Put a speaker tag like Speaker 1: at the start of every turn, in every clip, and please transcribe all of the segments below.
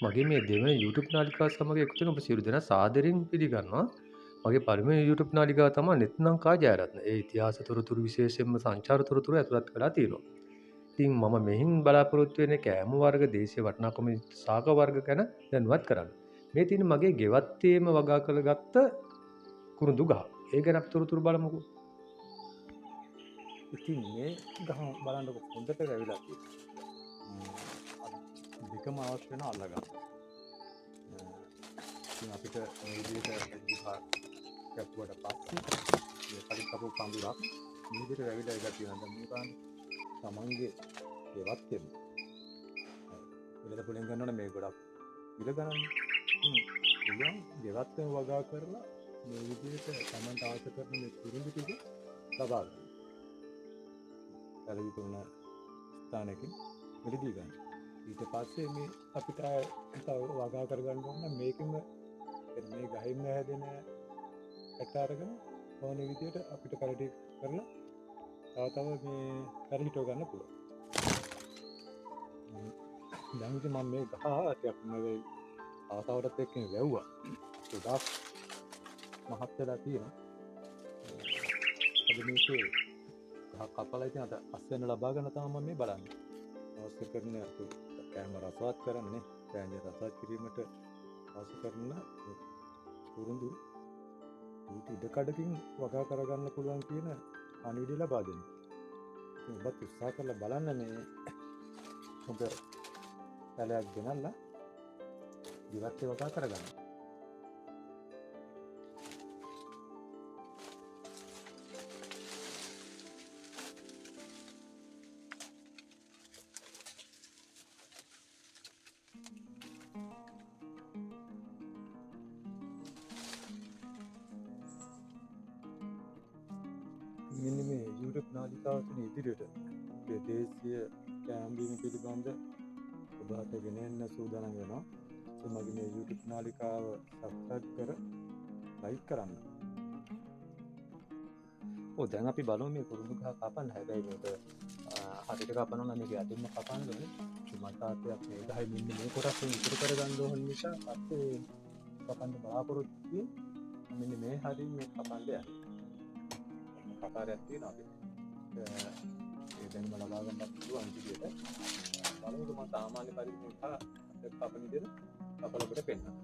Speaker 1: මගේ මේ දෙවන YouTube නාලිකාව සමග එකතු වෙන ඔබ සියලු දෙනා සාදරයෙන් පිළිගන්නවා. මගේ පළමුවෙනි YouTube නාලිකාව තමයි නෙත්ලංකා ජයරත්න. ඒ ඉතිහාස තොරතුරු විශේෂයෙන්ම සංචාර තොරතුරු ඇතුළත් කරලා තියෙනවා. ඉතින් මම මෙහින් බලාපොරොත්තු වෙන්නේ කෑම වර්ග, දේශීය වටිනාකම ශාක වර්ග ගැන දැනුවත් කරන්න. මේ තියෙන මගේ ගෙවත්තේම වගා කරගත්ත කුරුඳු ගහ. ඒ ගැන අපි තොරතුරු බලමුකෝ.
Speaker 2: ඉතින් මේ ගහ බලන්නකො හොඳට වැවිලා තියෙනවා. දෙකම අවශ්‍ය වෙන අල්ලගන්න. ඉතින් අපිට මේ විදිහට ගහ කැපුවට පස්සේ මේ කලින් කපපු පඳුරක් මේ විදිහට වැවිලා ඉඳලා තියෙනවා. දැන් මේ බලන්න තමන්ගේ ගෙවත්තෙම වෙළඳ පොලෙන් ගන්නවනේ මේ ගොඩක් මිල ගණන්. ඉතින් පුළුවන් ගෙවත්තෙම වගා කරලා මේ විදිහට තමන්ට අවශ්‍ය කරන මේ කුරුඳු ටික ලබා ගන්න. පැලවිත වුණ ස්ථානයකින් මිලදී ගන්න. ඊට පස්සේ මේ අපිට තව වගා කරගන්න ඕන නම් මේකෙම මේ ගහින්ම හැදෙන ඇට අරගෙන ඕන විදියට අපිට පැලටි කරලා තව තව මේ පැල හිටව ගන්න පුළුවන්. දැන් ඉතින් මම මේ ගහ ටිකක් මේ ආසාවටත් එක්ක වැව්වා. ගොඩාක් මහත් වෙලා තියෙනවා. අද මේකේ ගහ කපලා ඉතින් අද අස්වැන්න ලබා ගන්න තමයි මම මේ බලන්නේ. අවශ්‍ය කරන කෑම රසවත් කරන්නේ කෑම රසවත් කිරීමට අවශ්‍ය කරන කුරුඳු ඊට ඉඩ කඩකින් වගා කරගන්න පුළුවන් කියන පණිවිඩය ලබා දෙන්න. ඉතින් ඔබත් උත්සාහ කරලා බලන්න මේ හොඳ පැලයක් ගෙනල්ලා ජීවිතේ වගා කරගන්න. මෙන්න මේ YouTube නාලිකාව තුන ඉදිරියට අපේ දේශීය කෑම බීම පිළිබඳ ඔබ හත ගෙන එන්න සූදානම් වෙනවා. ඒ මගේ මේ YouTube නාලිකාව සබ්ස්ක්‍රයිබ් කර ලයික් කරන්න.
Speaker 1: ඔව් දැන් අපි බලමු මේ කුරුඳු ගහ කපන්න. හැබැයි මේක හරියට කපනවා නම් මේක යටින්ම කපන්න ඕනේ. ඉතින් මට තාත්තයක් මේ ගහයි මෙන්න මේ කොටස් ඉතුරු කරගන්න ඕන නිසා පස්සේ කපන්න බලාපොරොත්තු වෙන්නේ. මෙන්න මේ හරිය මේ කපන්න යන්නේ. කතාරයක් තියෙනවා අපිට. ඒ දැනුම ලබා ගන්නත් පුළුවන් විදියට. බලමුකෝ මම සාමාන්‍ය පරිදි මේ ගහ කපන විදියට කපලා ඔබට පෙන්නන්නම්.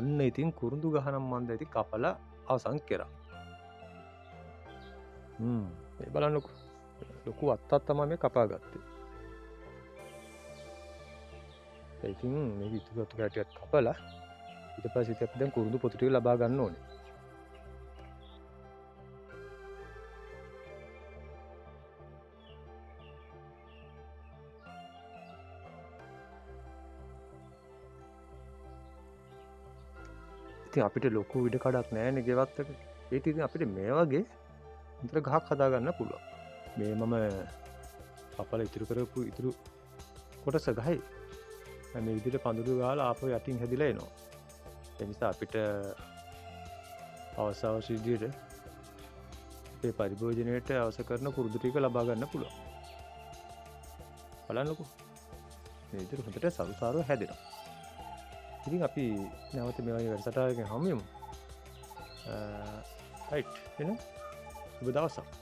Speaker 1: ඔන්න ඉතින් කුරුඳු ගහ නම් මන්ද ඉතින් කපලා අවසන් කරා. මේ බලන්නකෝ. ලොකු අත්තක් තමයි මේ කපා ගත්තේ. ඉතින් මේක ඉතුරු අතු කැටියත් කපලා ඊට පස්සේ ඉතින් අපි දැන් කුරුඳු පොතු ටික ලබා ගන්න ඕනේ. ඉතින් අපිට ලොකු ඉඩ කඩක් නෑනේ ගෙවත්තක. ඒත් ඉතින් අපිට මේ වගේ හොඳට ගහක් හදාගන්න පුළුවන්. මේ මම කපලා ඉතුරු කරපු ඉතුරු කොටස ගහයි. මේ විදිහට පඳුරු ගහලා ආපහු යටින් හැදිලා එනවා. ඒ නිසා අපිට අවශ්‍ය අවශ්‍ය විදිහට අපේ පරිභෝජනයට අවශ්‍ය කරන කුරුදු ටික ලබා ගන්න පුළුවන්. බලන්නකෝ. මේ විදිහට හොඳට සරුසාරව හැදෙනවා. ඉතින් අපි නැවත මේ වගේ වැඩසටහනකින් හමු වෙමු. රයිට්. එහෙනම් සුබ දවසක්.